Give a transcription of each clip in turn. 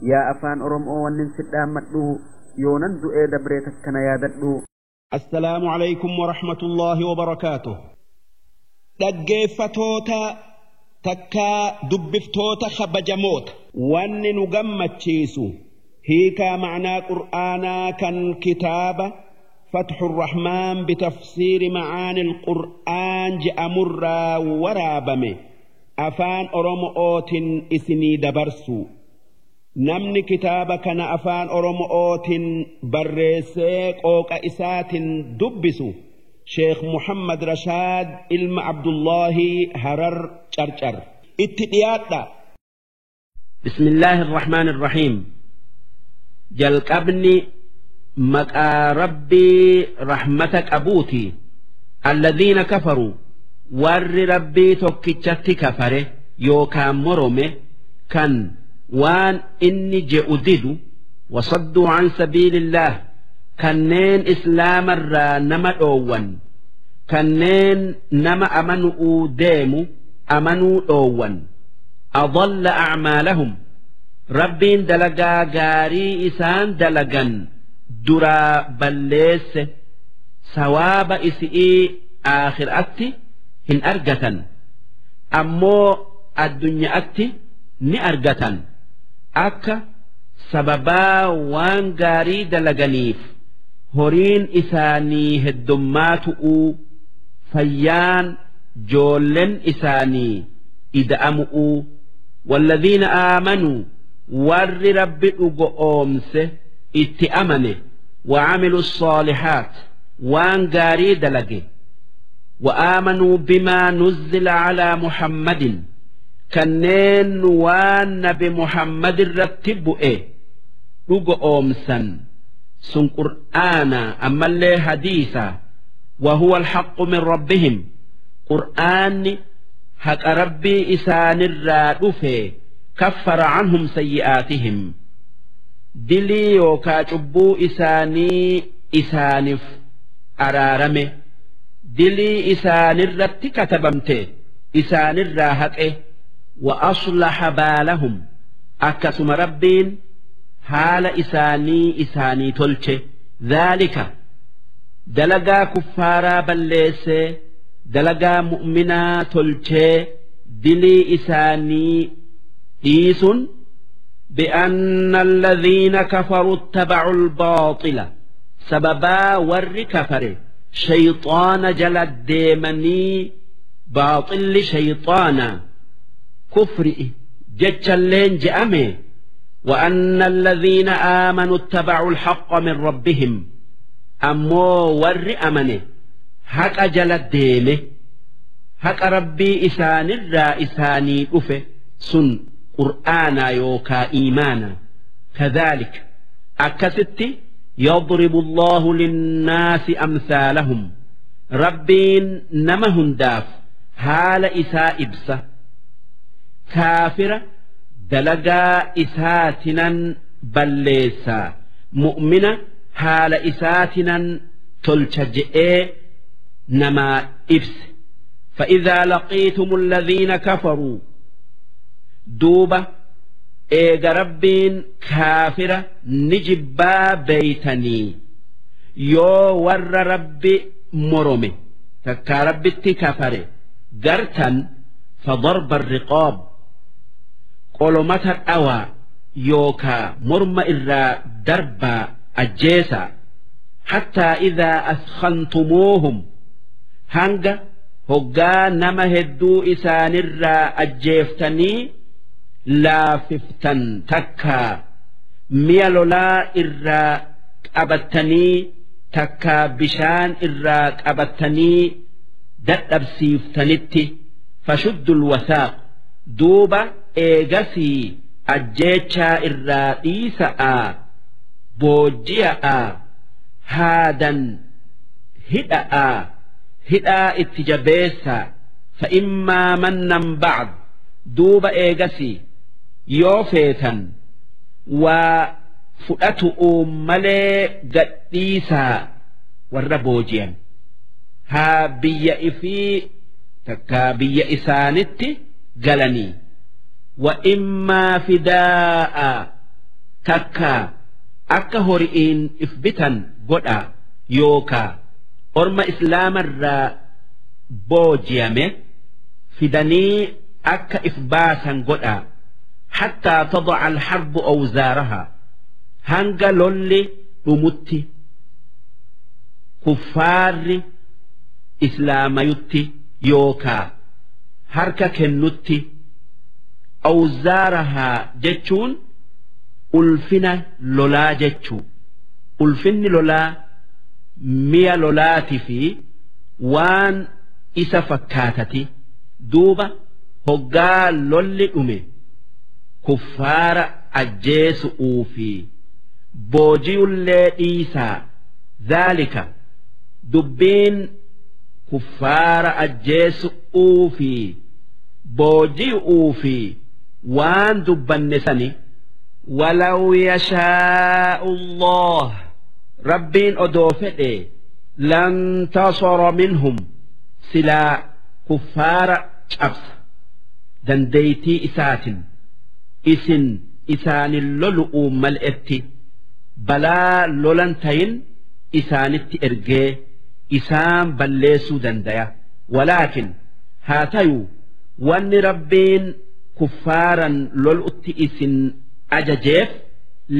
Yaa afaan Oromoo wannin sidhaammadhu yoonan du'ee dabree takkana yaadadhu. Assalaamu alaykum wa rahmatullahi wa barakaatuh. Dhaggeeffatoota takkaa dubbiftoota kabajamoota, wanni nu gammachiisu hiikaa ma'naa qur'aanaa kan kitaaba فتح الرحمن بتفسير معاني القرآن je'amurraa waraabame afaan Oromootiin isinii dabarsu. Namni kitaaba kana afaan Oromootiin barreessee qooqa isaatiin dubbisu Sheekh Muhammad Rashaad ilma Abdullahi, Harar Carcar. Itti dhiyaadha. بسم الله الرحمن الرحيم. Jalqabni maqaa Rabbii rahmata qabuuti. الذين كفروا, warri Rabbii tokkichatti kafare yookaan morome, kan waan inni je'u didu, وصدوا عن سبيل الله, kanneen islaamarraa nama dhoowwan, kanneen nama amanu'uu deemu amanuu dhoowwan, أضل أعمالهم, Rabbiin dalagaa gaarii isaan dalagan duraa balleesse. Sawaaba isi'ii aakhiraatti hin argatan, ammoo addunyaatti ni argatan. Akka sababaa waan gaarii dalaganiif horiin isaanii heddummaatu'uu, fayyaan joollen isaanii ida'amu'uu. والذين آمنوا, warri Rabbi dhugoomse, itti amane, وعملوا الصالحات, waan gaarii dalage, وآمنوا بما نزل على محمد, kanneen waan nabi Muhammad irratti bu'e dhugoomsan, sun qur'aana ammallee hadiisa, وهو الحق من ربهم, qur'aanni haqa Rabbii isaanirraa dhufe, كفر عنهم سيئاتهم, dilii yookaa cubbuu isaanii isaaniif araarame, dilii isaanirratti katabamte isaanirraa haqe, وأصلح بالهم, akkasuma Rabbiin haala isaanii isaanii tolche. ذلك, dalagaa kuffaaraa balleessee dalagaa mu'minaa tolchee dilii isaanii dhiisun, بأن الذين كفروا اتبعوا الباطل, sababaa warri kafare shayxaana jala deemanii, baaxilli shayxaana kufri'i jechalleen je'ame, وأن الذين آمنوا اتبعوا الحق من ربهم, ammoo warri amane haqa jala deeme, haqa Rabbii isaanirraa isaanii dhufe, sun qur'aanaa yookaa iimaana. كذلك, akkasitti, يضرب الله للناس أمثالهم, Rabbiin nama hundaaf haala isaa ibsa. Kaafira dalagaa isaatinan balleessaa, mu'mina haala isaatinan tolcha je'ee namaa ibse. فإذا لقيتم الذين كفروا, duuba eega Rabbiin kaafira ni jibbaa beeytanii, yoo warra Rabbi morome takkaa Rabbitti kafare gartan, فضرب الرقاب, qolomata dhawaa yookaa morma irraa darbaa ajjeesaa, حتى إذا أثخنتموهم, hanga hoggaa nama hedduu isaanirraa ajjeeftanii laafiftan, takkaa mi'a lolaa irraa qabattanii, takkaa bishaan irraa qabattanii dadhabsiiftanitti, فشدوا الوثاق, duuba eegasii ajjeechaa irraa dhiisa'aa, boojji'aa, haadan hidha'aa, hidhaa itti jabeessaa. فإما منا بعد, duuba eegasii yoo feetan waa fudhatu'uu malee gadhiisaa. Warra booji'an haa biyya ifii takkaa biyya isaanitti galanii, وإما فداء. Takkaa akka hori'iin if bitan godhaa yookaa orma islaamarraa boojiyame fidanii akka if baasan godhaa. Hattaa tadaca alharbu awzaarahaa, hanga lolli dhumutti, kuffaarri islaamayutti yookaa harka kennutti. Awzaarahaa jechuun ulfina lolaa jechuu. Ulfinni lolaa mi'a lolaati fi waan isa fakkaatati. Duuba hoggaa lolli dhume kuffaara ajjeesu'uu fi boojiyullee dhiisaa. Dhaalika, dubbiin kuffaara ajjeesu'uu fi boojiyu'uu fi waan dubbanne sani. Walaw yashaa'u Allah, rabbiin odoo fedhe, lantasara minhum, silaa kuffaara cabsa dandeeytii isaatin isin isaanin lolu'uu mal'etti balaa lolan tayin isaanitti ergee isaan balleessuu dandaya. Walaakin haa tayuu, wanni rabbiin kuffaaran lol'utti isin ajajeef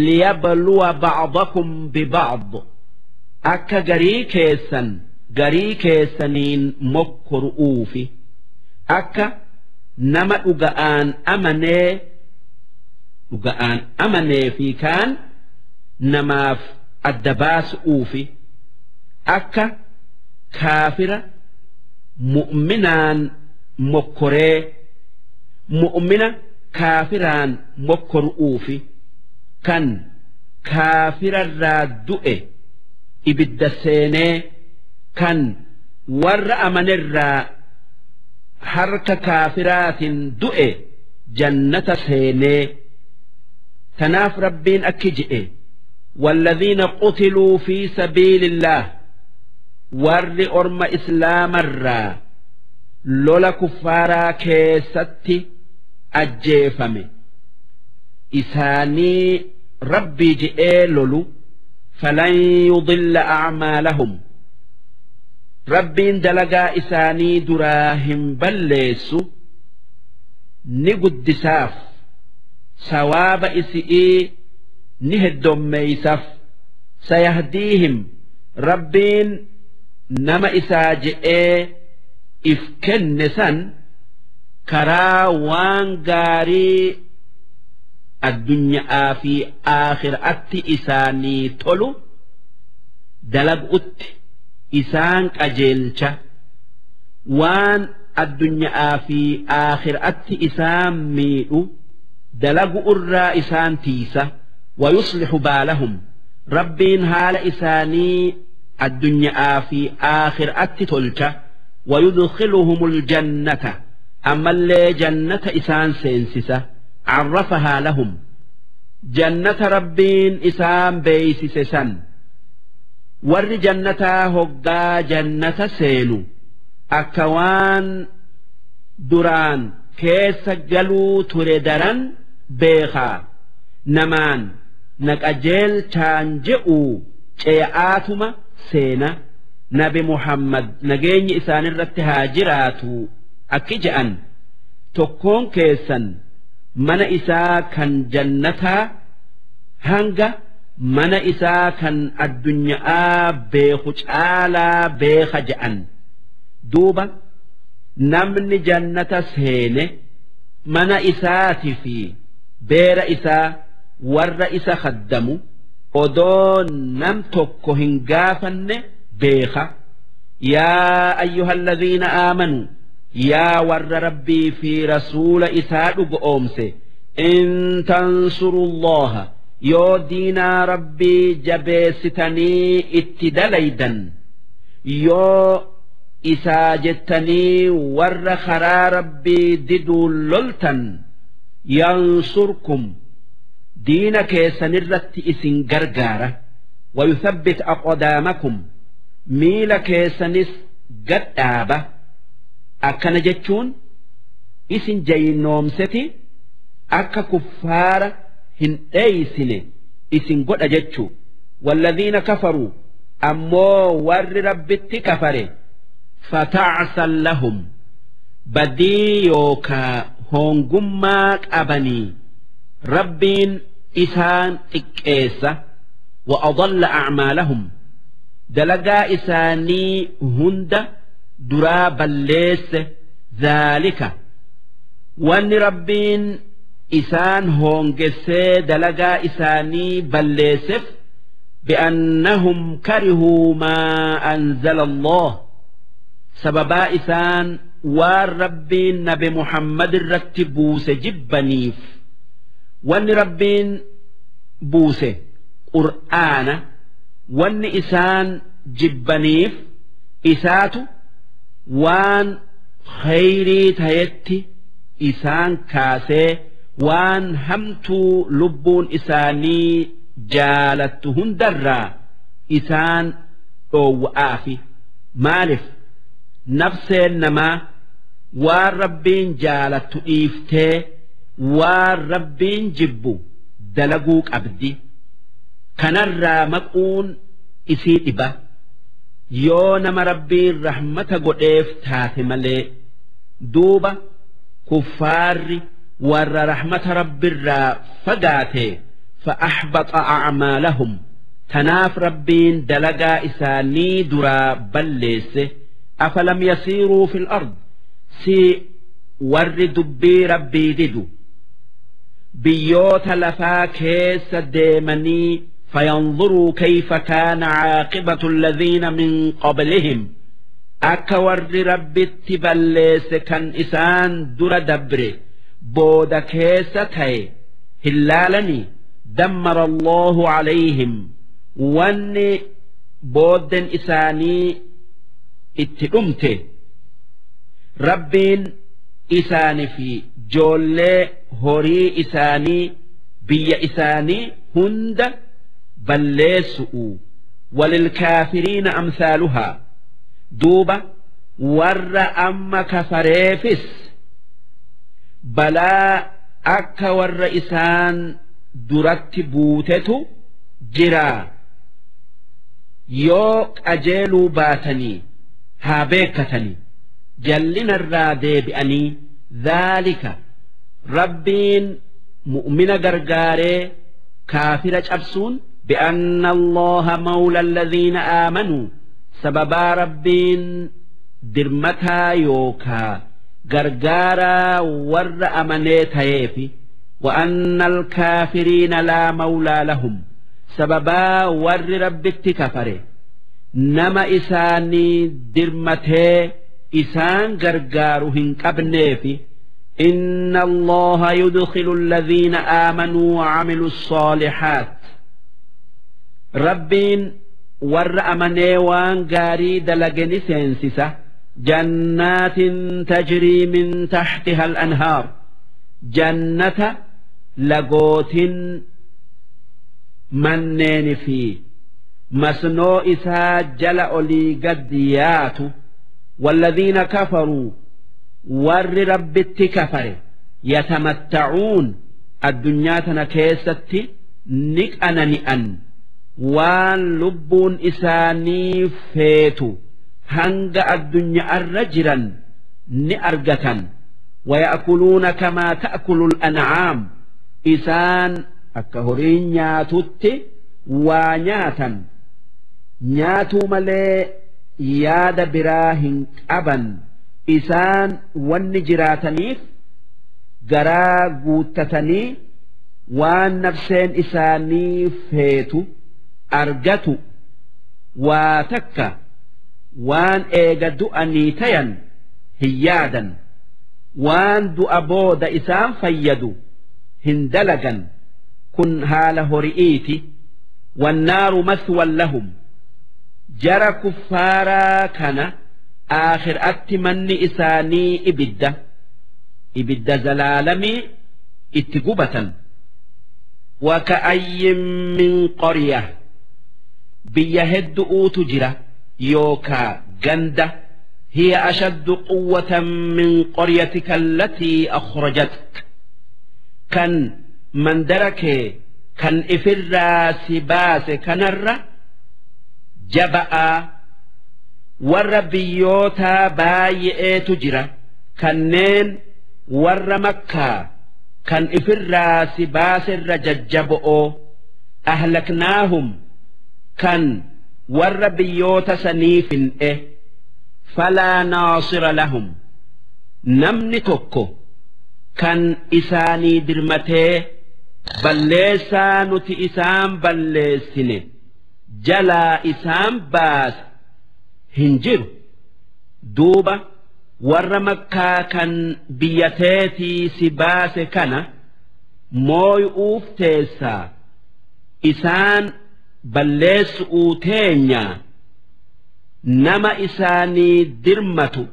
liyabluwa ba'dakum biba'd, akka garii keessan garii keessaniin mokkoru'uufi, akka nama dhuga'aan amanee dhuga'aan amanee fi kaan namaaf adda baasu'uufi, akka kaafira mu'minaan mokkoree mu'mina kaafiraan mokkoru'uufi, kan kaafirarraa du'e ibidda seenee kan warra amanerraa harka kaafiraatiin du'e jannata seenee. Tanaaf rabbiin akki je'e: والذين قتلوا في سبيل الله, warri orma islaamarraa lola kuffaaraa keessatti ajjeefame isaanii rabbii je'ee lolu, فلن يضل أعمالهم, rabbiin dalagaa isaanii duraa hin balleessu, ni guddisaaf, sawaaba isi'ii ni heddommeeysaaf. سيهديهم, rabbiin nama isaa je'ee if kenne san karaa waan gaarii addunyaa fi aakhiraatti isaanii tolu dalaguutti isaan qajeelcha, waan addunyaa fi aakhiraatti isaan miidhu dalagu irraa isaan tiisa. ويصلح بالهم, rabbiin haala isaanii addunyaa fi aakhiraatti tolcha. ويدخلهم الجنة, ammallee jannata isaan seensisa. عرفها لهم, jannata rabbiin isaan beeysise san. Warri jannataa hoggaa jannata seenu akka waan duraan keessa galuu ture daran beekaa namaan naqajeelchaan je'u ce'aatuma seena. Nabi Muhammad, nageenyi isaanirratti haa jiraatu, akki je'an: tokkoon keessan mana isaa kan jannataa hanga mana isaa kan addunyaa beeku caalaa beeka je'an. Duuba namni jannata seene mana isaati fi beera isaa, warra isa khaddamu odoo nam tokko hin gaafanne beeka. يا أيها الذين آمنوا, yaa warra rabbii fi rasuula isaa dhugoomse, إن تنصروا الله, yoo diinaa rabbii jabeessitanii itti dalaydan, yoo isaa jettanii warra karaa rabbii diduun loltan, ينصركم, diina keessanirratti isin gargaara, ويثبت أقدامكم, miila keessanis gadhaaba. Akkana jechuun isin jaynoomseti akka kuffaara hin dheeysine. isin godha jechu. Walladhiina kafaruu, ammoo warri Rabbitti kafare, fata'san lahum, badii yookaa hoongummaa qabanii Rabbiin isaan xiqqeessa. Wa adalla acmaalahum, dalagaa isaanii hunda duraa balleesse. Dhaalika, wanni Rabbiin isaan hoongessee dalagaa isaanii balleessef, bi'annahum karihuu maa anzala Allah, sababaa isaan waan Rabbiin Nabi Muhammad irratti buuse jibbaniif. Wanni Rabbiin buuse Qur'aana, wanni isaan jibbaniif isaatu waan khayrii tayetti isaan kaasee waan hamtuu lubbuun isaanii jaalattu hundarraa isaan dhoowwa'aafi. Maalif nafseen namaa waan Rabbiin jaalattu dhiiftee waan Rabbiin jibbu dalaguu qabdi? Kanarraa maquun isii dhiba, yoo nama Rabbiin rahmata godheef taate malee. Duuba kuffaarri warra rahmata Rabbirraa fagaate. فأحبط أعمالهم، تناف ربين دلقا إساني درا بليس. أفلم يسيروا في الأرض، سي ور دبي ربي ددو بيوت لفا كيس ديمني فينظروا كيف كان عاقبة الذين من قبلهم، akka warri Rabbitti balleesse kan isaan dura dabre booda keessa ta'e hin laalanii? دمر الله عليهم، wanni boodden isaanii itti dhumte, Rabbiin isaanii fi joollee horii isaanii biyya isaanii hunda balleessu'u. وللكافرين أمثالها، duuba warra amma kafareefis balaa akka warra isaan duratti buutetu jira. Yoo qajeeluu baatanii haa beekatanii jallinarraa deebi'anii. ذلك، Rabbiin mu'mina gargaaree kaafira cabsuun, بأن الله مولى الذين آمنوا، sababaa Rabbiin dirmataa yookaa gargaaraa warra amanee tayeefi. وأن الكافرين لا مولى لهم، sababaa warri Rabbitti kafare nama isaanii dirmatee isaan gargaaru hin qabneefi. إن الله يدخل الذين آمنوا وعملوا الصالحات، Rabbiin warra amanee waan gaarii dalage ni seensisa, جنات تجري من تحتها الأنهار، jannata lagootin manneen fi masnoo isaa jala olii gad yaatu. والذين كفروا، warri Rabbitti kafare, يتمتعون، addunyaa tana keessatti ni qanani'an, waan lubbuun isaanii feetu hanga addunyaarra jiran ni argatan. ويأكلون كما تأكل الأنعام، isaan akka horiin nyaatutti waa nyaatan. Nyaatuu malee yaada biraa hin qaban. Isaan wanni jiraataniif garaa guuttatanii waan nafseen isaanii feetu argatu. Waa takka waan eega du'anii tayan hin yaadan, waan du'a booda isaan fayyadu hin dalagan. Kun haala hori'iiti. والنار مثوى لهم، jara kuffaaraa kana aakhiraatti manni isaanii ibidda, ibidda zalaalamii itti gubatan. وكأي من قرية، biyya heddu'uutu jira yookaa ganda, هي أشد قوة من قريتك التي أخرجتك، kan mandara kee Kan ifirraa si baase kanarra jaba'aa warra biyyootaa baay'eetu jira kanneen warra Makkaa kan ifirraa si baaserra jajjabo'oo. Ahlaknaahum kan warra biyyoota sanii fin'e, falaa naasira lahum, namni tokko kan isaanii dirmatee balleessaa nuti isaan balleessine jalaa isaan baase hin jiru. Duuba warra Makkaa kan biyyateetii si baase kana mooy'uuf teessaa isaan balleessu'uu teenyaa nama isaanii dirmatu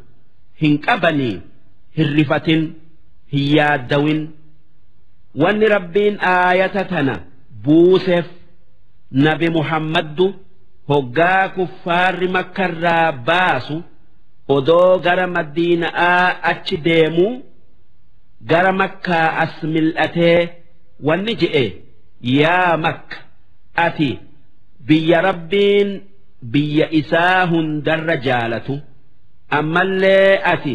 hin qabanii hin rifatin, hin yaaddawin. Wanni Rabbiin aayata tana buuseef Nabi Muhammaddu hoggaa kuffaarri Makkarraa baasu odoo gara Madiina'aa achi deemuu gara Makkaa as mil'atee wanni je'e: "Yaa Makka, ati biyya Rabbiin biyya isaa hundarra jaalatu, ammallee ati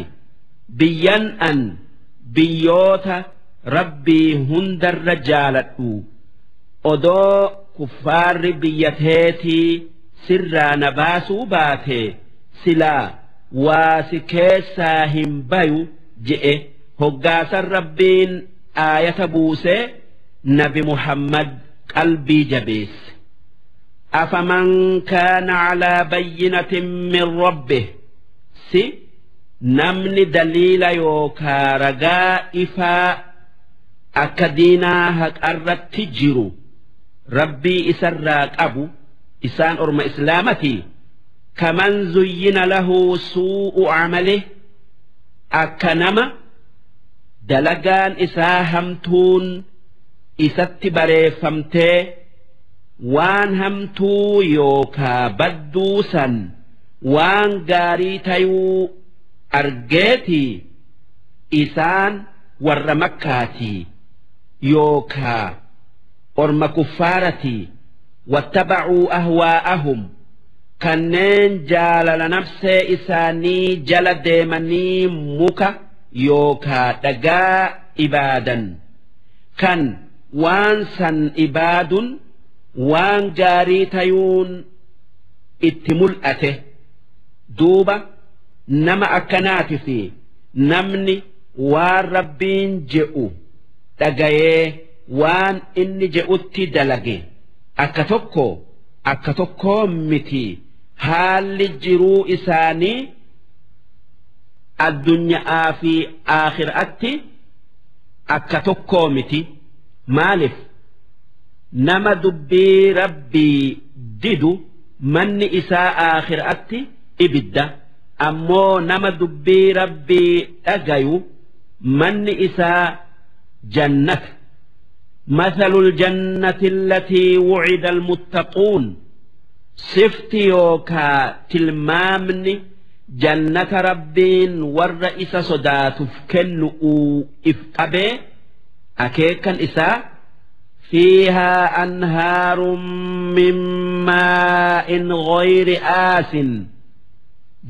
biyyan an biyyoota Rabbii hundarra jaaladhu. Odoo kuffaarri biyya teetii sirraa na baasuu baate silaa waa si keessaa hin bayu" je'e. Hoggaasan Rabbiin aayata buusee Nabi Muhammad qalbii jabeesse. أفمن كان على بينة من ربه, si namni daliila yookaa ragaa ifaa akka diinaa haqarratti jiru Rabbii isarraa qabu, isaan orma Islaamatii, كمن زين له سوء عمله, akka nama dalagaan isaa hamtuun isatti bareeffamtee waan hamtuu yookaa badduu san waan gaarii tayuu argeetii, isaan warra Makkaatii yookaa orma kuffaaratii, واتبعوا أهواءهم, kanneen jaalala nafsee isaanii jala deemanii muka yookaa dhagaa ibaadan, kan waan san ibaadun waan gaarii tayuun itti mul'ate. Duuba nama akkanaati fi namni waan Rabbiin je'u dhagayee waan inni je'utti dalage akka tokko akka tokkoo miti. Haalli jiruu isaanii addunyaa fi aakhiraatti akka tokkoo miti. Maaliif? Nama dubbii Rabbii didu manni isaa aakhiraatti ibidda, ammoo nama dubbii Rabbii dhagayu manni isaa jannata. مثل الجنة التي وعد المتقون, sifti yookaa tilmaamni jannata Rabbiin warra isa sodaatuuf kennu'uu if qabee akeekan isaa, فيها أنهار من ماء غير آسن,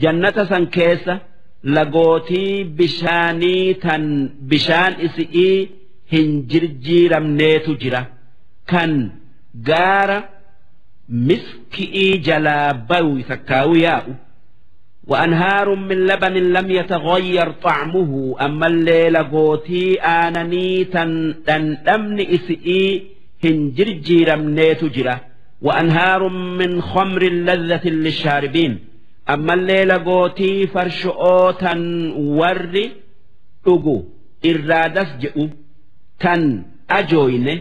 jannata san keessa lagootii bishaanii tan bishaan isi'ii hin jirjiiramneetu jira, kan gaara miski'ii jalaa bayu takkaa'u yaa'u. وأنهار من لبن لم يتغير طعمه, أما الليل غوتي آنني تن دمن إسئي هنجرجيرمنيت جرا. وأنهار من خمر لذة للشاربين, أما الليل غوتي فرشؤو تن ور dhugu irraa das je'u, tan ajooyne,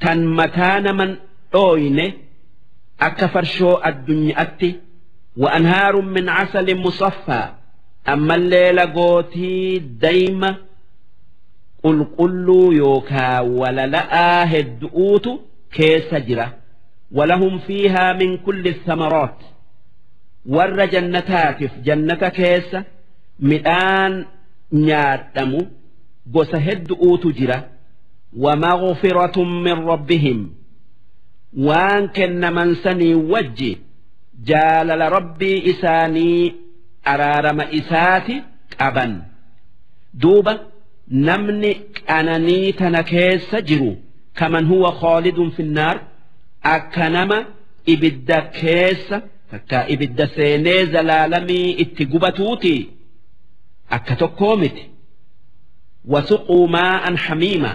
tan mataa naman dhooyne akka farshoo addunyaatti. وأنهار من عسل مصفى, ammallee lagootii dayma qulqulluu yookaa walala'aa heddu'uutu keessa jira. ولهم فيها من كل الثمرات, warra jannataatiif jannata keessa midhaan nyaadhamu gosa heddu'uutu jira. ومغفرة من ربهم. Waan kennaman sanii wajji jaalala Rabbii isaanii, araarama isaati qaban. Duuba namni qananii tana keessa jiru, kaman huwa khaalidun finnaar, akka nama ibidda keessa takka ibidda seenee zalaalamii itti gubatuuti? Akka tokkoo miti. Wasuquu maa'an hamiima,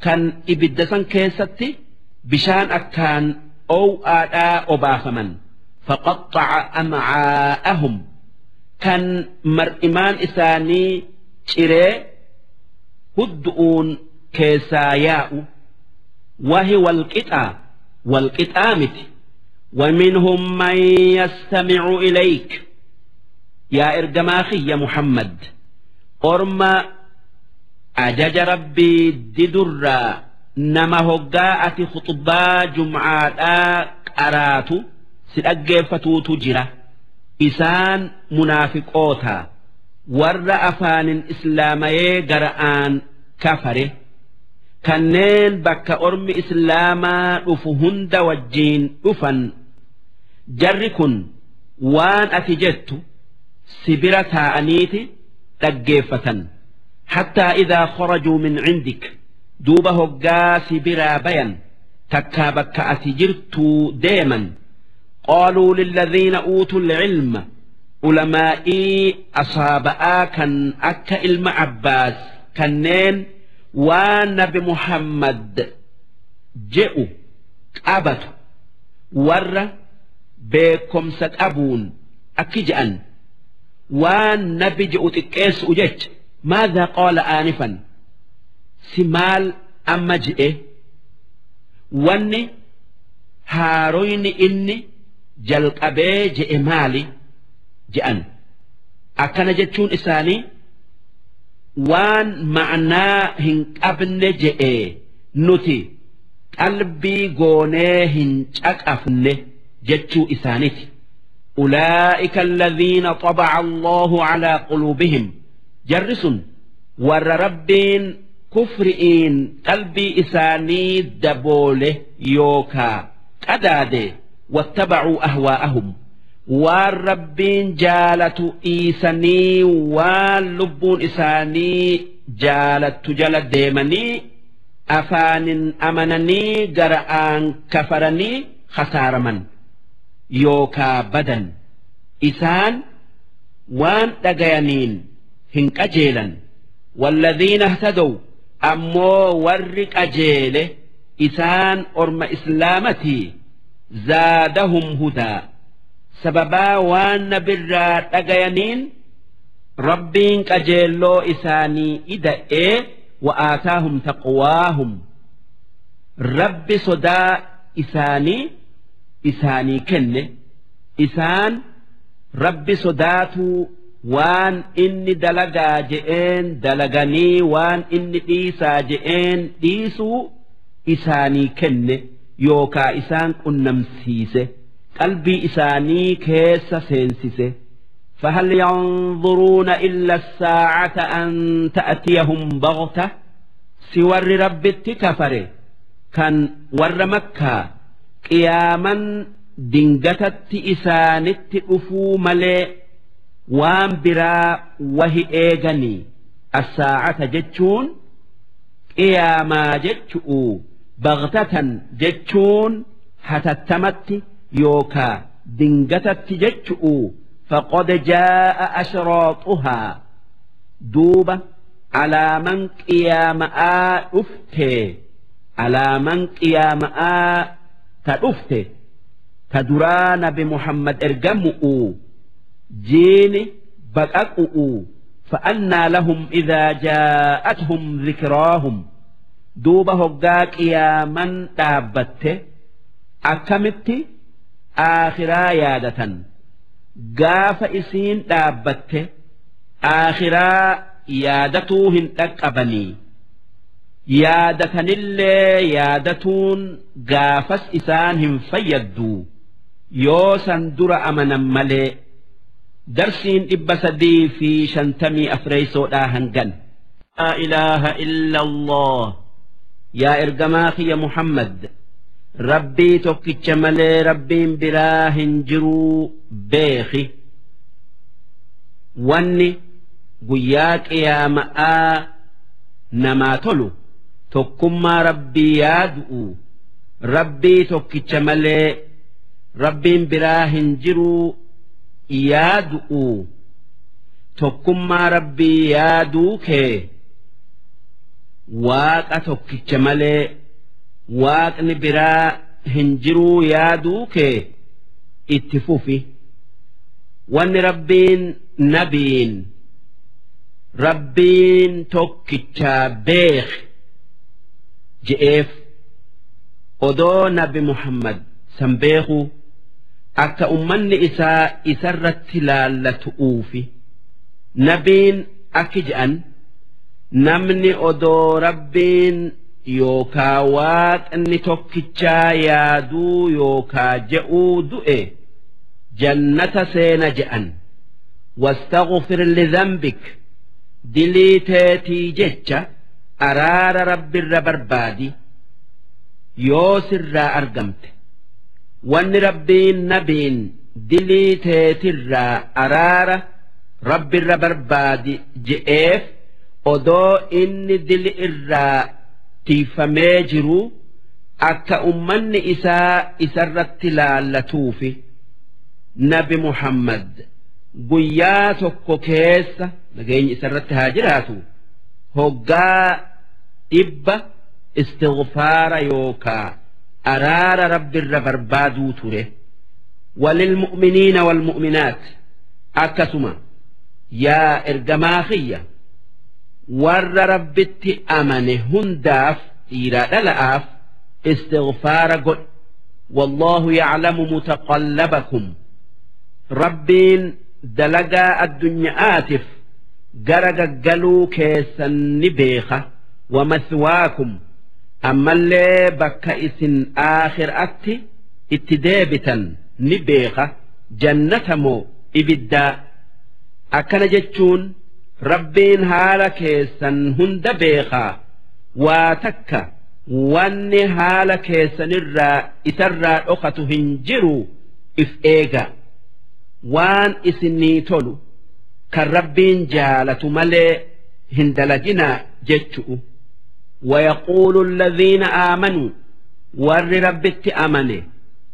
kan ibidda san keessatti bishaan akkaan ow'aadhaa obaafaman. Faqaxxaca amcaa'ahum, kan mar'imaan isaanii ciree huddu'uun keessaa yaa'u. Wahi walqixaa? Walqixaa miti. ومنهم من يستمع إليك. يا إرجماخي يا محمد، أرما أجج ربي ددرا nama hoggaa ati khuxbaa jum'aadhaa qaraatu si dhaggeeffatuutu jira. Isaan munaafiqoota, warra afaanin islaamayee gara'aan kafare, kanneen bakka ormi islaamaa dhufu hunda wajjiin dhufan. Jarri kun waan ati jettu si bira taa'aniiti dhaggeeffatan. Hattaa idaa kharajuu min cindik, duuba hoggaa si biraa bayan takkaa bakka ati jirtuu deeman, qaaluu lilladhiina uutuu lcilma, ulamaa'ii asaaba'aa kan akka ilma Abbaas, kanneen waan Nabi Muhammad je'u qabatu, warra beekomsa qabuun akki je'an, waan nabi je'u xiqqeessu'u jecha, maadhaa qaala aanifan, si maal amma je'e? Wanni haaroyni inni jalqabee je'e maali? Je'an. Akkana jechuun isaanii waan ma'naa hin qabne je'e, nuti qalbii goonee hin caqafne jechuu isaaniti. أولئك الذين طبع الله على قلوبهم، jarri sun warra Rabbiin kufri'iin qalbii isaanii daboole yookaa qadaade. واتبعوا أهواءهم، waan Rabbiin jaalatu dhiisanii waan lubbuun isaanii jaalattu jala deemanii, afaanin amananii gara'aan kafaranii khasaaraman yookaa badan. Isaan waan dhagayaniin hin qajeelan. والذين اهتدوا، ammoo warri qajeele, isaan orma islaamatii, زادهم هدى، sababaa waan nabirraa dhagayaniin Rabbiin qajeelloo isaanii ida'ee. وآتاهم تقواهم، Rabbi sodaa isaanii isaanii kenne. Isaan Rabbi sodaatuu waan inni dalagaa je'een dalaganii waan inni dhiisaa je'een dhiisuu isaanii kenne yookaa isaan qunnamsiise, qalbii isaanii keessa seensise. فهل ينظرون إلا الساعة أن تأتيهم بغتة. Si warri Rabbitti kafare kan warra Makkaa qiyaaman dingatatti isaanitti dhufuu malee waan biraa wahi eeganii? الساعة jechuun qiyaamaa jechu'u. بغتة jechuun hatattamatti yookaa dingatatti jechu'u. فقد جاء أشراطها، duuba alaaman qiyaama'aa dhufte. Alaaman qiyaama'aa ta dhufte, ta duraa Nabi Muhammad ergamu'u, jiini baqaqu'u. فأنى لهم إذا جاءتهم ذكراهم، duuba hoggaa qiyaaman dhaabbatte akkamitti aakhiraa yaadatan? Gaafa isiin dhaabbatte aakhiraa yaadatuu hin dhaqqabanii. Yaadatanillee yaadatuun gaafas isaan hin fayyaddu, yoo san dura amanan malee. Darsiin 354soodhaa hangan. لا إله إلا الله. Yaa ergamaa kiyya Muhammad, Rabbii tokkicha malee Rabbiin biraa hin jiruu beeki. Wanni guyyaa qiyaama'aa namaa tolu tokkummaa Rabbii yaadu'u, Rabbii tokkicha malee Rabbiin biraa hin jiruu yaadu'u, tokkummaa Rabbii yaaduu kee Waaqa tokkicha malee Waaqni biraa hin jiruu yaaduu kee itti fufi. Wanni Rabbiin nabiin Rabbiin tokkichaa beeki je'eef, odoo nabi Muhammad san beekuu, akka ummanni isaa isarratti laallatu'uufi. Nabiin akki je'an: namni odoo Rabbiin yookaa Waaqni tokkichaa yaaduu yookaa je'uu du'e jannata seena je'an. واستغفر لذنبك, dilii teetii jecha araara Rabbirra barbaadi yoo sirraa argamte. Wanni Rabbiin nabiin dilii teetirraa araara Rabbirra barbaadi je'eef, odoo inni dili irraa tiifamee jiru, akka ummanni isaa isarratti laallatuufi. Nabi Muhammad guyyaa tokko keessa, nageenyi isarratti haa jiraatu, hoggaa 100 istighfaara yookaa araara Rabbirra barbaaduu ture. وللمؤمنين والمؤمنات, akkasuma yaa ergamaa kiyya, warra Rabbitti amane hundaaf, dhiiraa dhala'aaf, istighfaara godhi. والله يعلم متقلبكم, Rabbiin dalagaa addunyaatiif gara gaggaluu keessan ni beeka. ومثواكم, ammallee bakka isin aakhiraatti itti deebitan ni beeka, jannata moo ibiddaa. Akkana jechuun Rabbiin haala keessan hunda beekaa, waa takka wanni haala keessanirraa isarraa dhokatu hin jiru. If eega, waan isinii tolu kan Rabbiin jaalatu malee hin dalaginaa jechu'u. ويقول الذين آمنوا, warri Rabbitti amane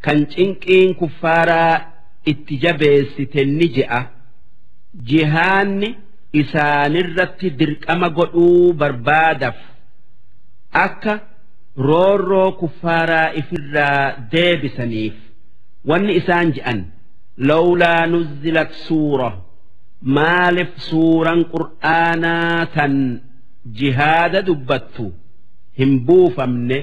kan cinqiin kuffaaraa itti jabeessite ni je'a, jihaanni isaanirratti dirqama godhuu barbaadaf, akka roorroo kuffaaraa ifirraa deebisaniif, wanni isaan je'an: لولا نزلت سورة, maalif suuran qur'aanaa tan jihaada dubbattu hin buufamne?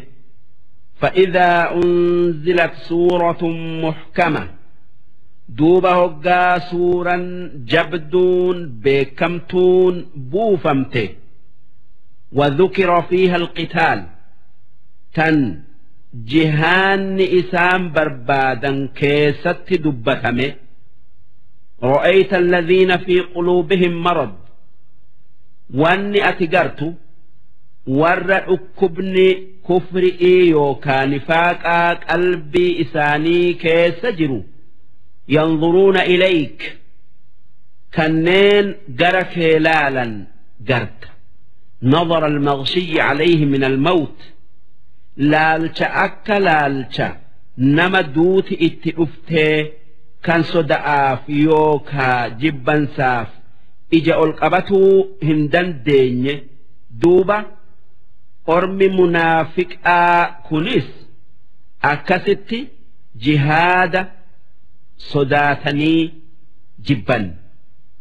فإذا أنزلت سورة محكمة, duuba hoggaa suuran jabduun beekamtuun buufamte, وذكر فيها القتال, tan jihaanni isaan barbaadan keessatti dubbatame, رأيت الذين في قلوبهم مرض, wanni ati gartu warra dhukkubni kufri'ii yookaan nifaaqaa qalbii isaanii keessa jiru, ينظرون إليك, kanneen gara kee laalan garta, نظر المغشي عليه من الموت, laalcha akka laalcha nama duuti itti dhuftee kan soda'aaf yookaa jibbansaaf ija ol qabatuu hin dandeenye. Duuba ormi munaafiqaa kunis akkasitti jihaada sodaatanii jibban.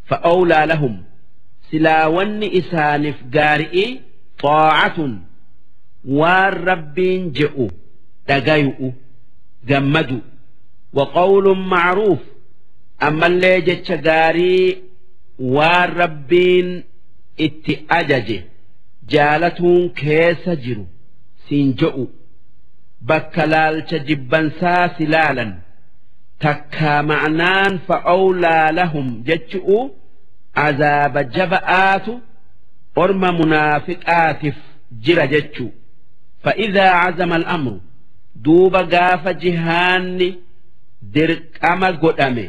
فأولى لهم, silaa wanni isaaniif gaari'ii, طاعة, waan Rabbiin je'u dhagayu'u gammadu, وقول معروف, ammallee jecha gaarii waan Rabbiin itti ajaje jaalatuun keessa jiru siin je'u. Bakka laalcha jibbansaa si laalan takkaa ma'naan فأولى لهم jechu'u azaaba jaba'aatu orma munaafiqaatiif jira jechu. فإذا عزم الأمر, Duuba gaafa jihaanni dirqama godhame,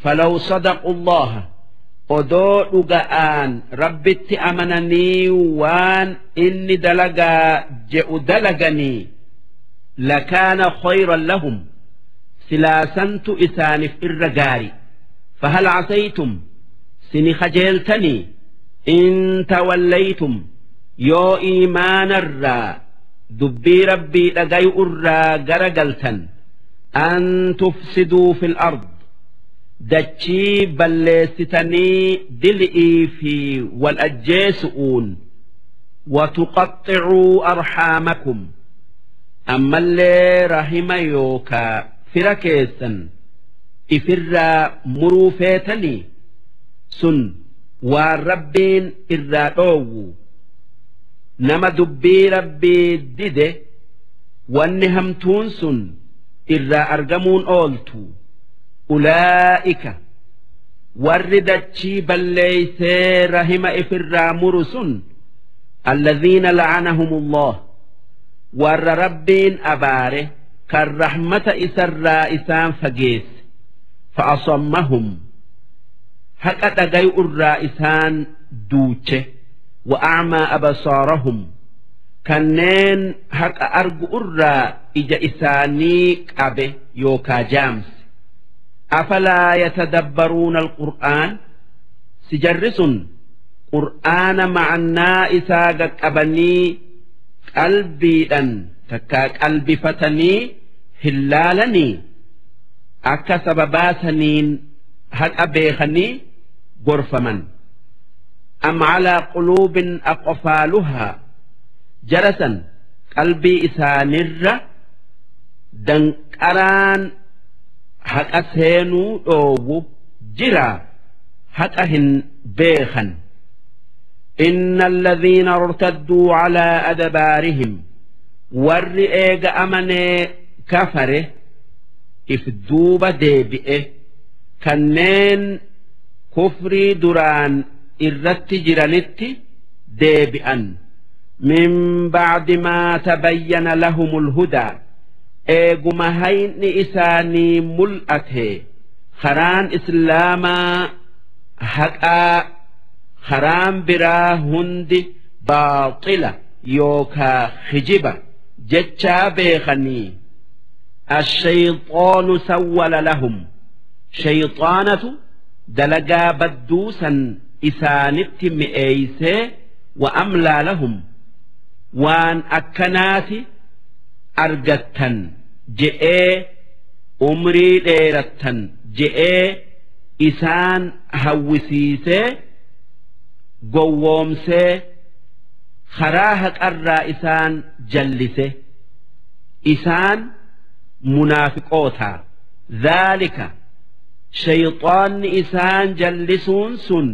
falaw sadaqu Allaha, odoo dhuga'aan Rabbitti amananii waan inni dalagaa je'u dalaganii, lakaana khayran lahum, silaasantu isaanif irra gaari. Fahal casaytum, sini kajeeltanii, in tawallaytum, yoo iimaanarraa dubbii Rabbii dhagayu irraa gara galtan, an tufsiduu fil ard, dachii balleessitanii dili'ii fi wal ajjeesu'uun, watuqaxxicuu arxaamakum, ammallee rahima yookaa fira keessan ifirraa muruu feetanii, sun waan Rabbiin irraa dhoowwu. Nama dubbii Rabbii dide wanni hamtuun sun irraa argamuun ooltu. Ulaa'ika, warri dachii balleeysee rahima ifirraa muru sun, alladhiina la'anahumullah, warra Rabbiin abaare kan rahmata isarraa isaan fageesse, fa'asammahum, haqa dhagayu irraa isaan duuche, wa a'maa absaarahum, kanneen haqa argu irraa ija isaanii qabe yookaa jaamse. Afalaa yatadabbaruuna alqur'aan, si jarri sun qur'aana ma'annaa isaa qaqqabanii qalbiidhan takkaa qalbifatanii hin laalanii akka sababaa saniin haqa beekanii gorfaman? Am calaa quluubin aqfaaluhaa, jarasan qalbii isaanirra danqaraan haqa seenuu dhoowwu jira, haqa hin beekan? إن الذين ارتدوا على أدبارهم، warri eega amanee kafare if duuba deebi'e, kanneen kufrii duraan irratti jiranitti deebi'an, من بعد ما تبين لهم الهدى, eeguma hayni isaanii mul'ate, karaan islaamaa haqaa, karaan biraa hundi baaxila yookaa kijiba jechaa beekanii, الشيطان سول لهم, shayxaanatu dalagaa badduusan isaanitti mi'eeysee, وأملى لهم, waan akkanaati argattan je'ee, umrii dheerattan je'ee isaan hawwisiisee gowwoomsee karaa haqarraa isaan jallise. Isaan munaafiqootaa. ذلك, shayxaanni isaan jallisuun sun,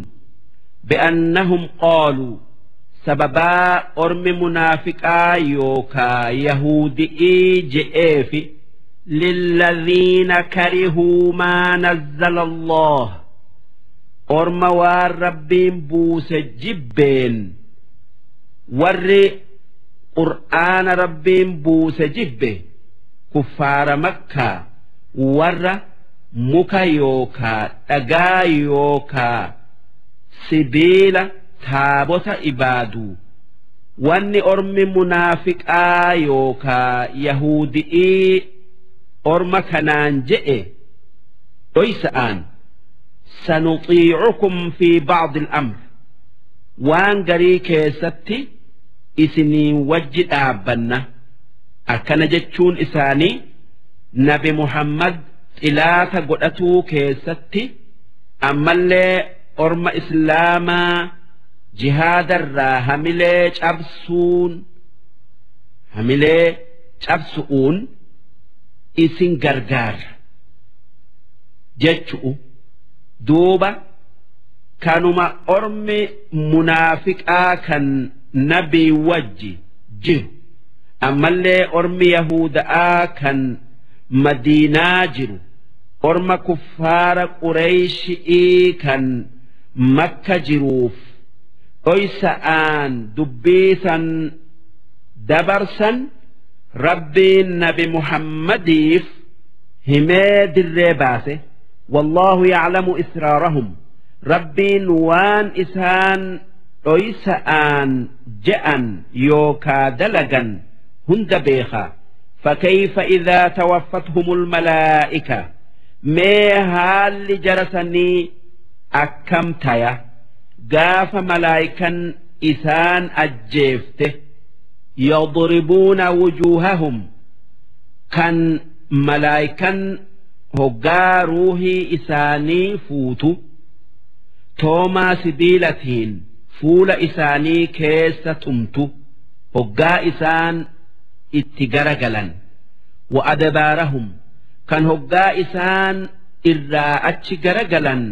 بأنهم قالوا, sababaa ormi munaafiqaa yookaa yahudi'ii je'eefi, للذين كرهوا ما نزل الله, orma waan Rabbiin buuse jibbeen, warri qur'aana Rabbiin buuse jibbe, kuffaara Makkaa, warra muka yookaa dhagaa yookaa sibiila taabota ibaaduu. Wanni ormi munaafiqaa yookaa yahudi'ii orma kanaan je'e dhoysa'aan, سنطيعكم في بعض الأمر, waan garii keessatti isinii wajji dhaabbanna. Akkana jechuun isaanii Nabi Muhammad xilaata godhatuu keessatti, ammallee orma islaamaa jihaadarraa hamilee cabsuun, hamilee cabsu'uun isin gargaara jechu'u. Duuba kanuma ormi munaafiqaa kan nabii wajji jiru, ammallee ormi yahuda'aa kan Madiinaa jiru, orma kuffaara Qureyshi'ii kan Makka jiruuf dhoysa'aan dubbii san dabarsan. Rabbiin nabi Muhammadiif himee dirree baase. Wallaahu yaclamu israarahum, Rabbiin waan isaan dhoysa'aan je'an yookaa dalagan hunda beekaa. Fakayfa idaa tawaffathumul malaa'ika, mee haalli jara sanii akkam taya gaafa malaayikan isaan ajjeefte? Yadribuuna wujuuhahum, kan malaayikan hoggaa ruuhii isaanii fuutu toomaa sibiilatiin fuula isaanii keessa tumtu hoggaa isaan itti garagalan, wa adbaarahum, kan hoggaa isaan irraa achi garagalan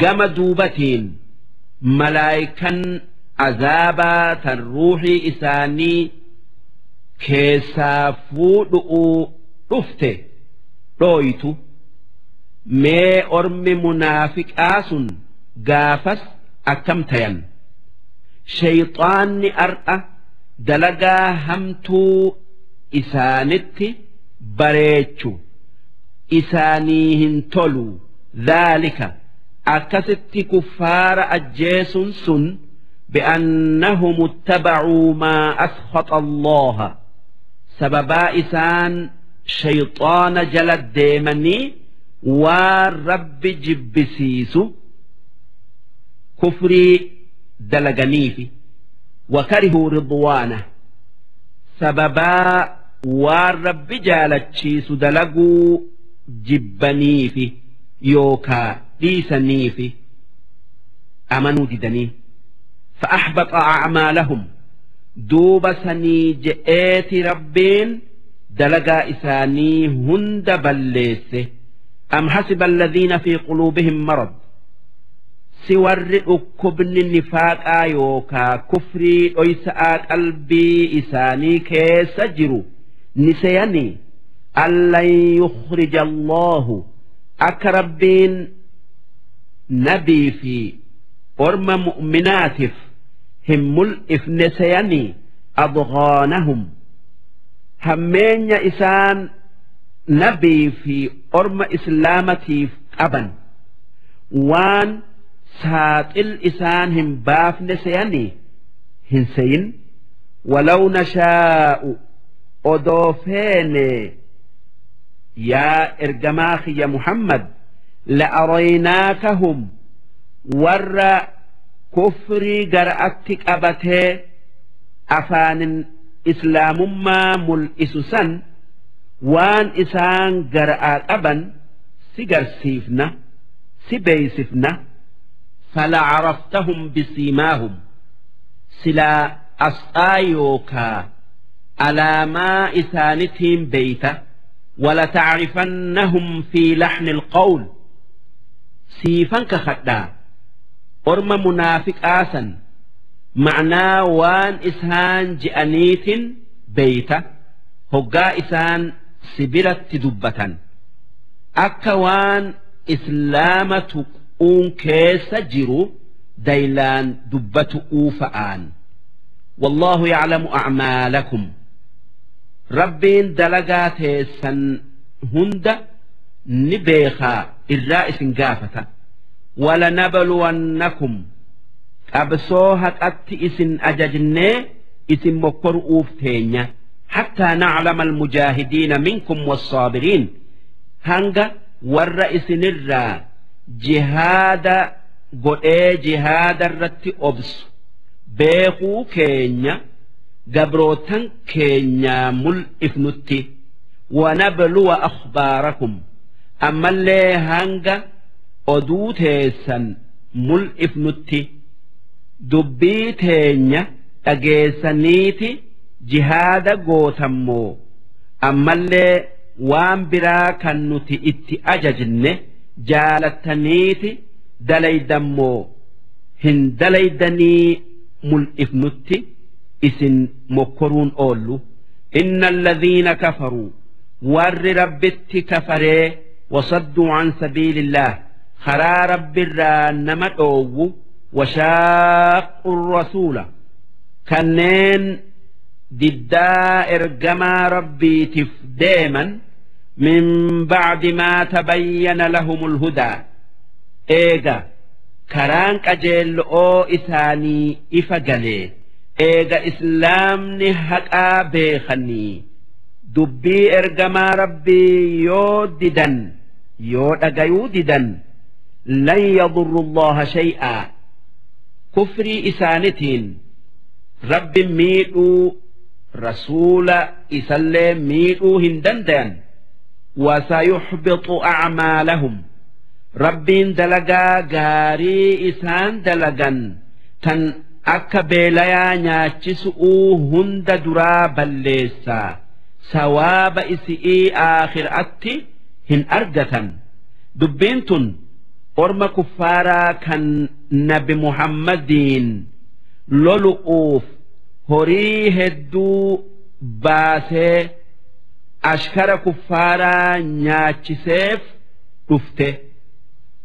gama duubatiin malaayikan azaabaa tan ruuhii isaanii keessaa fuudhu'uu dhufte dhooytu. Mee ormi munaafiqaa sun gaafas akkam tayan? Shayxaanni ar'a dalagaa hamtuu isaanitti bareechu isaanii hin tolu. Dhaalika, akkasitti kuffaara ajjeesun sun, bi'annahum ittabacuu maa askhata Allaha, sababaa isaan shayxaana jala deemanii waan Rabbi jibbisiisu kufrii dalaganiifi, wakarihuu ridwaana, sababaa waan Rabbi jaalachiisu dalaguu jibbaniifi yookaa dhiisaniifi amanuu didanii. فأحبط أعمالهم، duuba sanii je'eeti Rabbiin dalagaa isaanii hunda balleesse. أم حسب الذين في قلوبهم مرض، si warri dhukkubni nifaaqaa yookaa kufrii dhoysa'aa qalbii isaanii keessa jiru ni seyanii أن لن يخرج الله, akka Rabbiin nabii fi orma mu'minaatiif hin mul'ifne seyanii? أضغانهم, hammeenya isaan nabii fi orma islaamatiif qaban waan saaxil isaan hin baafne seyanii? Hin seyin. ولو نشاء, odoo feene yaa ergamaa kiyya Muhammad, لأريناكهم, warra kufrii gara'atti qabatee afaanin islaamummaa mul'isu san waan isaan gara'aa qaban si garsiifna, si beeysifna. فلعرفتهم بسيماهم, silaa asxaa yookaa alaamaa isaanitiin beeyta. ولتعرفنهم في لحن القول, siifan kakadhaa orma munaafiqaa san ma'naa waan isaan je'aniitin beeyta. Hoggaa isaan sibiratti dubbatan akka waan islaama tuquun keessa jiru daylaan dubbatu'uu fa'aan. والله يعلم أعمالكم, Rabbiin dalagaa teessan hunda ni beekaa, irraa isin gaafata. ولنبلونكم, qabsoo haqatti isin ajajnee isin mokkoru'uuf teenya, حتى نعلم المجاهدين منكم والصابرين, hanga warra isinirraa jihaada godhee jihaada irratti obsu beekuu keenya gabrootan keenyaa mul'ifnutti. ونبلو أخباركم, ammallee hanga oduu teessan mul'ifnutti. Dubbii teenya dhageessaniiti jihaada gootammoo ammallee waan biraa kan nuti itti ajajne jaalattaniiti dalaydammoo hin dalaydanii mul'ifnutti isin mokkoruun oollu. إن الذين كفروا, warri Rabbitti kafaree, وصدوا عن سبيل الله, karaa Rabbirraa nama dhoowwu, وشاقوا الرسول, kanneen Diddaa ergamaa Rabbiitiif deeman, min bacdi maa tabayyana lahumul hudaa, eega karaan qajeello'oo isaanii ifa galee, eega islaamni haqaa beekanii, dubbii ergamaa Rabbii yoo didan, yoo dhagayuu didan, lan yadurru Allaha shay'aa, kufrii isaanitiin Rabbi miidhuu, rasuula isallee miidhuu hin dandayan. Wasayuxbixu acmaalahum, Rabbiin dalagaa gaarii isaan dalagan tan akka beelayaa nyaachisu'uu hunda duraa balleessaa, sawaaba isi'ii aakhiraatti hin argatan. Dubbiin tun orma kuffaaraa kan Nabi Muhammadiin lolu'uuf horii hedduu baasee ashkara kuffaaraa nyaachiseef dhufte,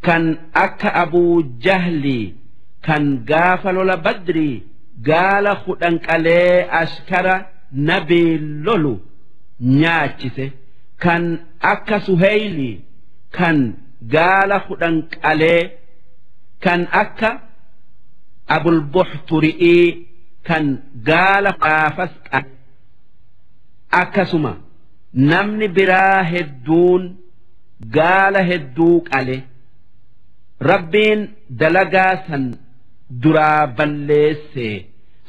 kan akka Abuu Jahlii kan gaafa lola Badrii gaala 10 qalee ashkara Nabiin lolu nyaachise, kan akka Suheylii kan gaala 10 qalee, kan akka Abulbuxturi'ii kan gaala gaafas qale. Akkasuma namni biraa hedduun gaala hedduu qale. Rabbiin dalagaa san duraa balleesse,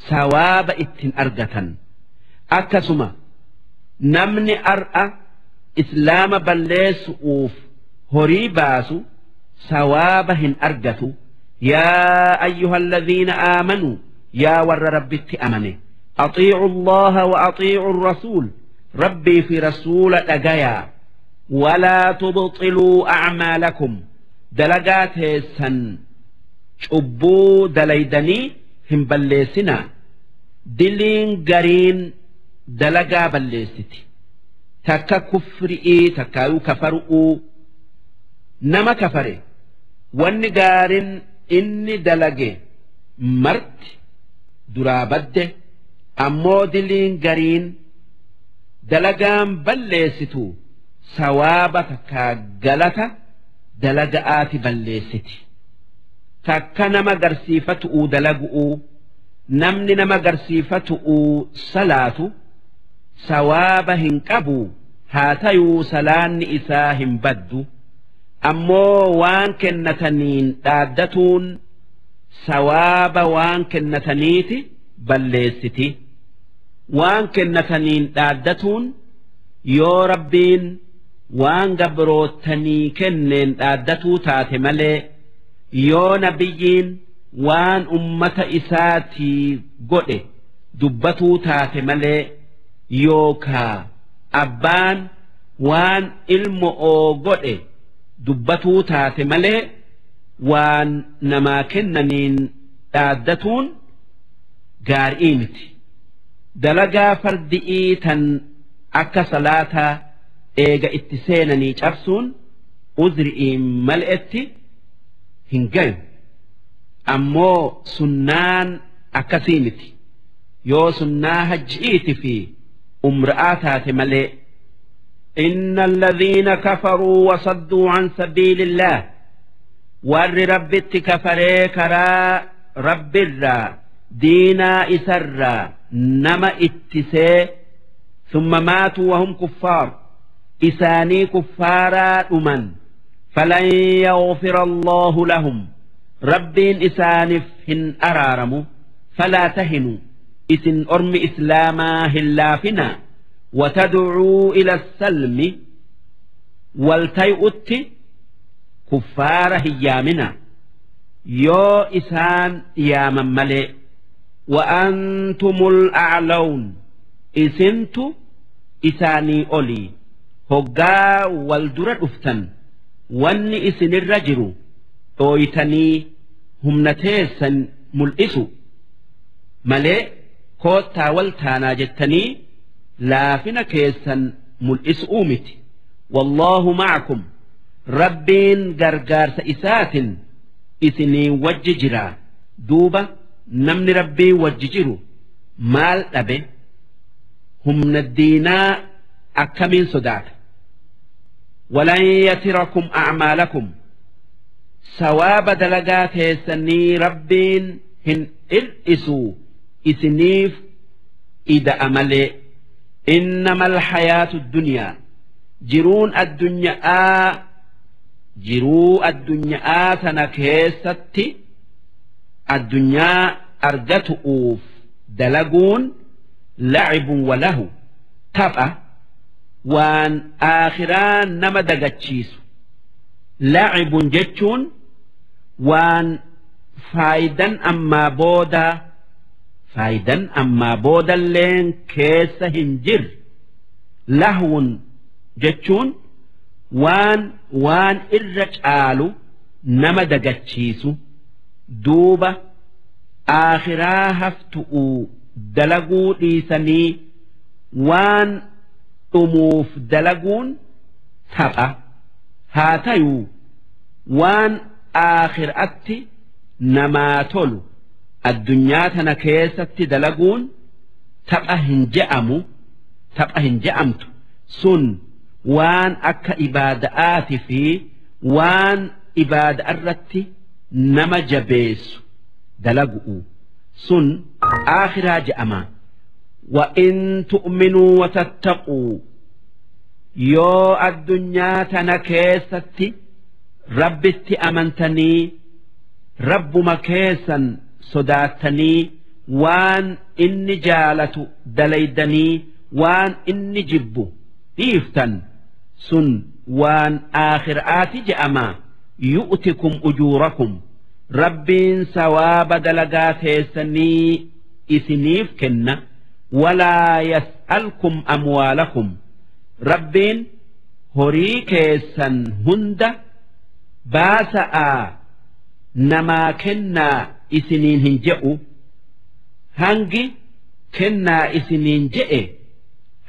sawaaba ittiin argatan. Akkasuma namni ar'a islaama balleessu'uuf horii baasu sawaaba hin argatu. Yaa ayyuha alladhiina aamanuu, yaa warra Rabbitti amane, axiicu Allaha wa axiicu rasuul, Rabbii fi rasuula dhagayaa. Walaa tubxiluu acmaalakum, dalagaa teessan cubbuu dalaydanii hin balleessinaa. Diliin gariin dalagaa balleessiti, takka kufri'ii takkaayuu kafaru'uu. Nama kafare wanni gaarin inni dalage marti duraa badde. Ammoo diliin gariin dalagaan balleessitu sawaaba takkaa galata dalaga'aati balleessiti. Takka nama garsiifatu'uu dalagu'uu. Namni nama garsiifatu'uu salaatu sawaaba hin qabu, haa tayuu salaanni isaa hin baddu. Ammoo waan kennataniin dhaaddatuun sawaaba waan kennataniiti balleessiti. Waan kennataniin dhaaddatuun yoo Rabbiin waan gabroottanii kenneen dhaaddatuu taate malee, yoo nabiyyiin waan ummata isaatii godhe dubbatuu taate malee, yookaa abbaan waan ilmo'oo godhe dubbatuu taate malee, waan namaa kennaniin dhaaddatuun gaarii miti. Dalagaa fardi'ii tan akka salaataa eega itti seenanii cabsuun uzri'iin mal'etti hin gayu. Ammoo sunnaan akkasii miti, yoo sunnaa hajji'iiti fi umra'aa taate malee. إن الذين كفروا وصدوا عن سبيل الله، warri Rabbitti kafaree karaa Rabbirraa, diinaa isarraa nama ittisee, ثم ماتوا وهم كفار، isaanii kuffaaraa dhuman، فلن يغفر الله لهم، Rabbiin isaaniif hin araaramu. فلا تهنوا، isin ormi islaamaa hin laafinaa. وتدعوا إلى السلم، waltay'utti kuffaara hin yaamina, yoo isaan yaaman malee. وأنتم الأعلون، isintu isaanii olii. Hoggaa wal dura dhuftan wanni isinirra jiru dhooytanii humna teessan mul'isu malee, koottaa wal taanaa jettanii laafina keessan mul'isuu miti. والله معكم، Rabbiin gargaarsa isaatin isinii wajji jira. Duuba namni Rabbii wajji jiru maal dhabe? Humna diinaa akkamiin sodaata? Walan yatirakum a'maalakum, sawaaba dalagaa teessanii Rabbiin hin hir'isu, isiniif ida'a malee. Innama alhayaatu dunyaa, jiruun addunyaa, jiruu addunyaa tana keessatti addunyaa argatu'uuf dalaguun lacibun walahu, tapha waan aakhiraa nama dagachiisu. Lacibun jechuun waan faayidan ammaa booda, faayidan ammaa boodalleen keessa hin jirre. Lahwun jechuun waan irra caalu nama dagachiisu. Duuba aakhiraa haftu'uu dalaguu dhiisanii waan dhumuuf dalaguun tapha haa tayuu, waan aakhiraatti namaa tolu addunyaa tana keessatti dalaguun tapha hin je'amu, tapha hin je'amtu. Sun waan akka ibaada'aati fi waan ibaada irratti nama jabeessu dalagu'u, sun aakhiraa je'ama. وإن تؤمنوا وتتقوا, yoo addunyaa tana keessatti Rabbitti amantanii, Rabbuma keessan sodaattanii, waan inni jaalatu dalaydanii, waan inni jibbu dhiiftan, sun waan aakhiraati je'ama. Yu'tikum ujuurakum, Rabbiin sawaaba dalagaa teessanii isiniif kenna. Walaa yas'alkum amwaalakum, Rabbiin horii keessan hunda baasa'aa namaa kennaa isiniin hin je'u. Hangi kennaa isiniin je'e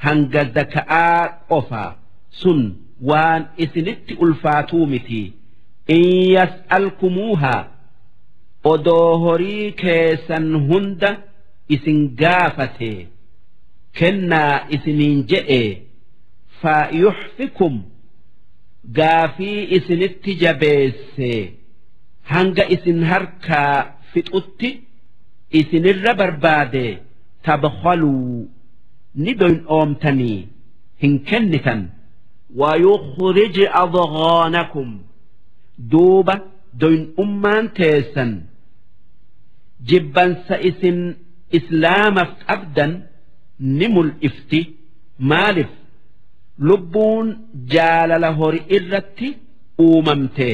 hanga zaka'aa qofaa, sun waan isinitti ulfaatuu miti. In yas'alkumuuhaa, odoo horii keessan hunda isin gaafate kennaa isiniin je'e, fa yuxfikum, gaafii isinitti jabeesse hanga isin harkaa fixutti isinirra barbaade, tabkhaluu, ni doy'oomtanii hin kennitan. ويخرج أضغانكم, duuba doy'ummaan teessan, jibbansa isin Islaamaf qabdan ni mul'ifti. Maalif? Lubbuun jaalala horii irratti uumamte.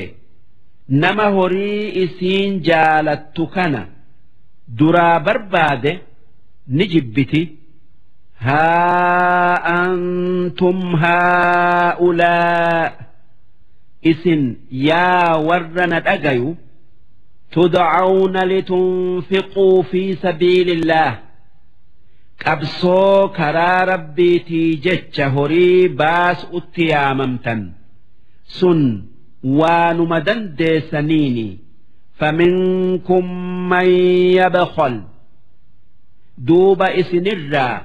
Nama horii isiin jaalattu kana duraa barbaade ni jibbiti. Haa antum haa'ulaa, isin yaa warra na dhagayu, tud'awna litunfiquu fi sabiilillaah, qabsoo karaa Rabbiitii jecha horii baasutti yaamamtan. Sun waanuma dandeessaniini. Faminkum man yabkhal, duuba isinirraa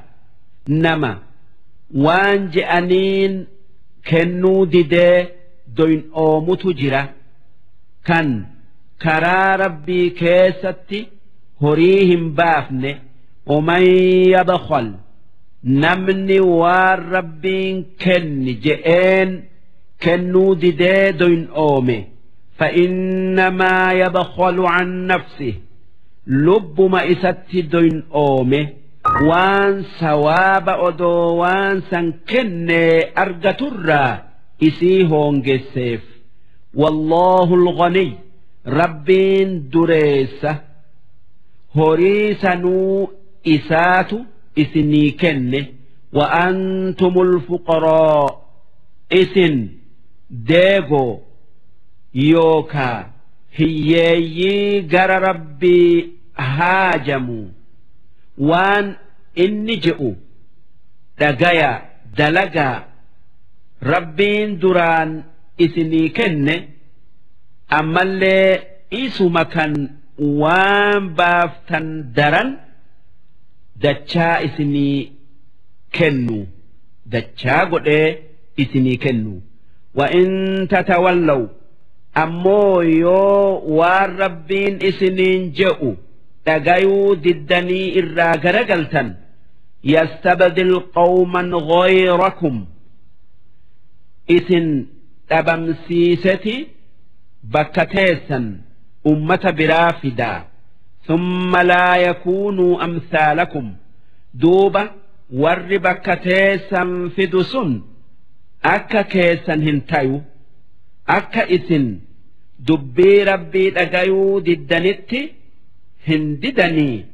nama waan je'aniin kennuu didee doy'oomutu jira, kan karaa Rabbii keessatti horii hin baafne. ومن يبخل, namni waan Rabbiin kenni je'een kennuu didee doy'oome, فإنما يبخل عن نفسه, lubbuma isatti doy'oome. Waan sawaaba odoo waan san kennee argaturraa isii hoongesseef. والله الغني, Rabbiin dureessa, horii sanuu isaatu isinii kenne. وأنتم الفقراء, isin deegoo yookaa hiyyeeyyii gara Rabbii haajamu. Waan inni je'u dhagaya, dalagaa. Rabbiin duraan isinii kenne, ammallee isuma kan waan baaftan daran dachaa isinii Kennu dachaa godhee isinii kennu. Wa'in tatawallaw, ammoo yoo waan Rabbiin isiniin je'u dhagayuu diddanii irraa garagaltan, yastabdil qawman ghayrakum, isin dhabamsiiseti bakka teessan ummata biraa fidaa. Thumma laa yakuunuu amsaalakum, duuba warri bakka teessan fidu sun akka keessan hin tayu. Akka isin dubbii Rabbii dhagayuu diddanitti hin didanii,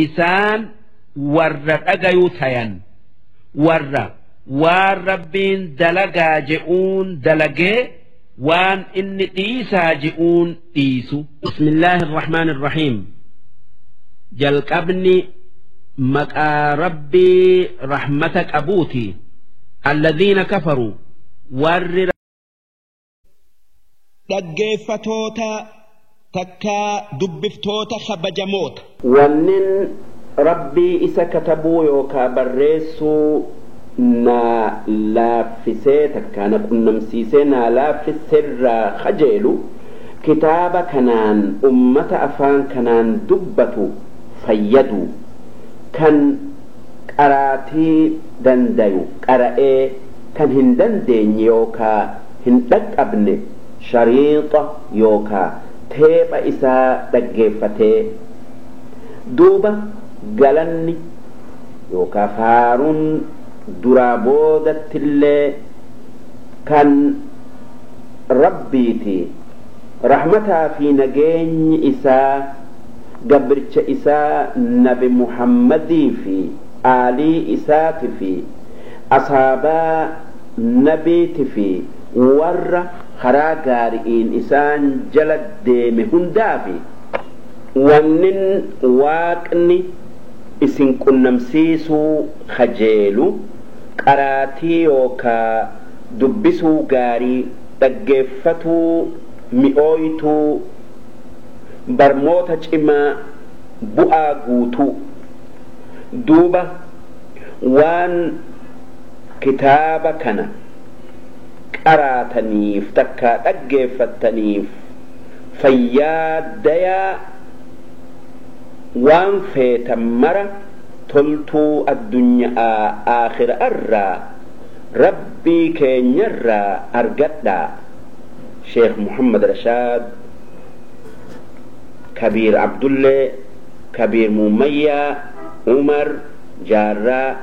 isaan warra dhagayuu tayan, warra waan Rabbiin dalagaa je'uun dalagee waan inni dhiisaa je'uun dhiisu. Bismillaahi irrahmaan irrahiim. Jalqabni maqaa Rabbii rahmata qabuuti. Alladhiina kafaruu, warri Dhaggeeffatoota takkaa dubbiftoota kabajamoota. Wannin Rabbii isa katabuu yookaa barreessuu naa laaffisee takkaa na qunnamsiisee naa laaffisserraa kajeelu kitaaba kanaan ummata afaan kanaan dubbatu fayyadu, kan qaraatii dandayu qara'ee, kan hin dandeenye yookaa hin dhaqqabne shariixa yookaa teepha isaa dhaggeeffatee. Duuba galanni yookaa faaruun duraa boodattillee kan Rabbiiti. Rahmataa fi nageenyi isaa gabricha isaa Nabi Muhammadii fi aalii isaati fi asaabaa nabiiti fi warra karaa gaari'iin isaan jala deeme hundaafi. Wannin Waaqni isin qunnamsiisuu kajeelu qaraatii yookaa dubbisuu gaarii, dhaggeeffatuu mi'ooytuu, barmoota cimaa bu'aa guutuu. Duuba waan kitaaba kana qaraataniif takkaa dhaggeeffattaniif fayyaa dayaa, waan feetan mara toltuu addunyaa aakhira irraa Rabbii keenyarraa argadhaa. Sheekh Muhammad Rashaad Kabiir Abdullee Kabiir Muummayyaa Umar Jaarraa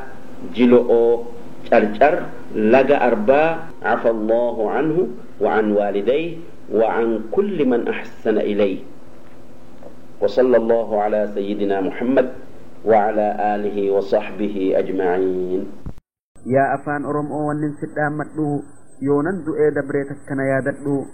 Jilo'oo Carcar Laga Arbaa. Afa Allahu anhu wa an waalidayhi wa an kulli man ahsana ilayhi. وصلى الله على سيدنا محمد وعلى آله وصحبه أجمعين. Yaa afaan Oromoo, wannin si dhaammadhu, yoonan du'ee dabree takkana yaadadhu.